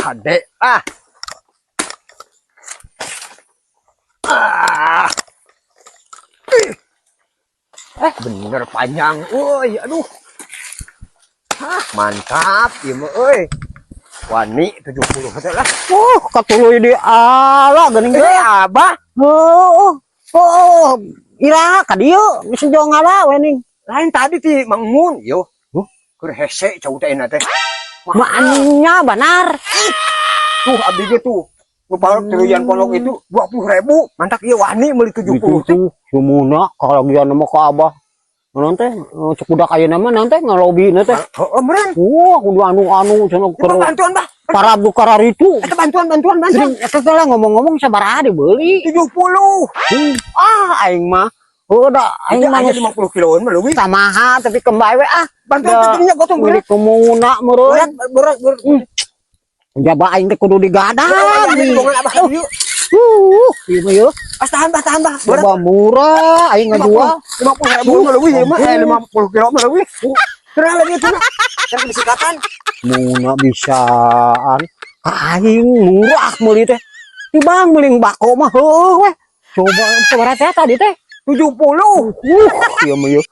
Kade ah. Ah. Ih. Eh, bener panjang. Woi, aduh. Hah, mantap ieu mah euy. Wani 70 teh lah. Katuluy di ala geuning Eh, ge. Abah, Oh, oh, iraha ka dieu geus jauh ngala we ning. Lain tadi ti Mang Mun, yo. Huh? Keur hese cau teh enak teh. Maannya benar. Tuh abdi ge tuh. Nu palok tuluyan pondok itu 20 ribu. Mantap ieu wani meuli 70 teh. Gitu sumuna kalagian mah ka abah. Naon teh cekudak ayeuna mah naon teh ngalobi teh. Heeh, meureun. Wah, kudu anu-anu cenah Itu keur bantuan, Bah. Para bukararitu. Eta bantuan, bantuan, bantuan. Sering eta teh lah ngomong-ngomong sabaraha dibeli? 70. Ah, aing mah. Oh, da aing Itu mah aya geus 50 kiloan mah leuwih. Samaha tapi kembali we ah. Bantuan Da, teh nya gotong milik berat. kemuna meureun. Berat, berat, berat. Jaba aing teh kudu digadang. Ada di abah yuk. Ieu mah yeuh. Pas tahan, bah, tahan, bah. Berat. Coba murah aing ngajual. 50 ribu mah leuwih ieu mah. Eh, 50 kilo mah leuwih. Terus lagi itu. Kan disikatan. Muna bisaan. Aing murah meuli teh. Tibang meuli bako mah heueuh we. Coba sabaraha teh tadi teh? 70. Ieu mah yeuh.